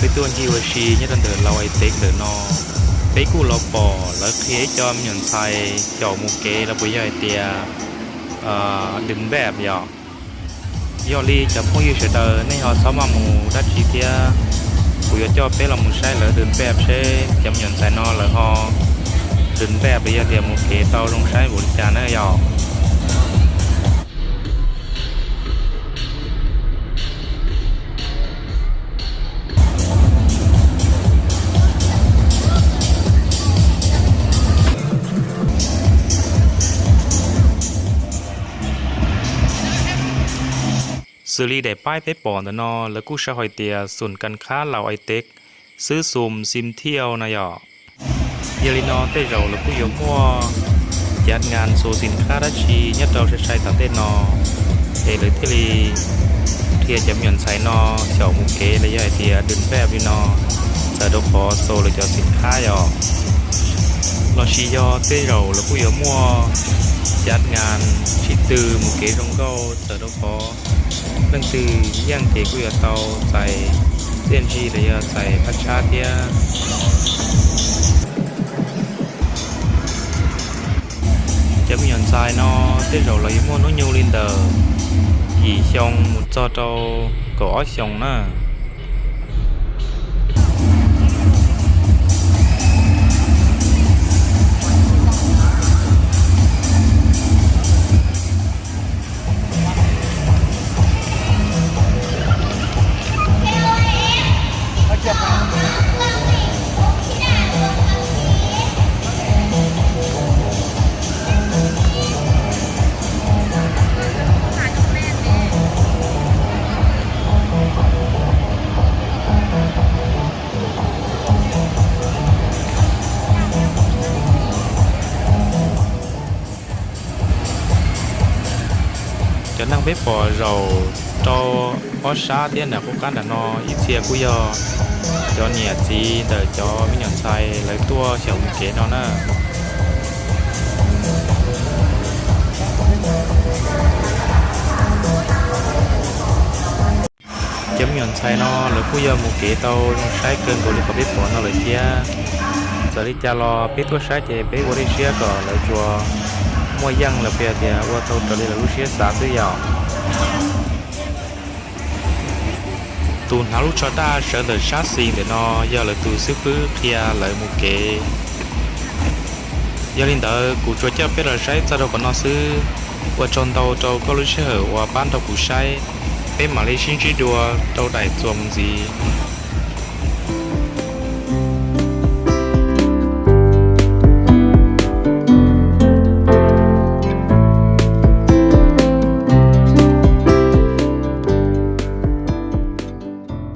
Peb tuaj ncig ua si nyob rau ntawm Lau Ai Tev ntawm no, peb kuj los pom lawv qhia ib co me nyuam ntxhais xyaum mus kev los puas yog hais tias dws npej yom. Yog li cov phooj ywg sawv daws nej ho txhob maj mus dab tsi thiab, kuv yuav coj peb los mus saib lawv dws npej seb cov me nyuam ntxhais no lawv ho dws npej los yog tias mus kev tau zoo saib npaum li cas na yom. Xws li daim paib peb pom ntawm no lawv kuj sau hais tias xum kas khab Lau Ai Tev xwb, xum xim thiau na yom. Yog li no tej zaum lawv kuj yuav muaj cav ngas xus xim khab dab tsi nyob rau sai sai tom ntej no, es lawv thiaj li qhia cov me nyuam ntxhais no xyaum mus kev los yog hais tias dws npej li no, txawm rau qhov xus lawv cov xim khab yom. Los sis yog tej zaum lawv kuj yuav muaj cav ngas sib tw mus kev zoo nkauj, txawm rau qhov leej twg yeej ces kuj yuav tau txais txiaj ntsig los yog txais phab tshab thiab. Cov me nyuam ntxhais no tej zaum los yuav muaj hnub nyoog li ntawm yim xyoo mus txog rau kaum ob xyoos na. Cov neeg peb pom zaum rau ob sab thiab nram qub qab nram no ib txhia kuj yog cov niam txiv ntawm cov me nyuam ntxhais lawv tuaj xyaum mus kev no na. Cov me nyuam ntxhais no lawv kuj yog mus kev tau zoo saib kawg nkaus li qhov peb pom no lawm thiab. Txawm li cas los peb tuaj saib ces peb ua dej siab kom lawv tsuas muaj yeej los puas yog tias ua tau raws li lawv lub siab xav xwb yom. Tus hnav lub tsho daj sawv ntawm sab xis ntawm no yog lawv tus xib fwb qhia lawv mus kev. Yog li ntawd kuv tsuas coj peb los saib txog rau qhov no xwb. Ua tsaug ntau rau koj lub sij hawm uas pab nrog kuv saib. Peb mam li sib ntsib dua rau daim txuas mus ntxiv.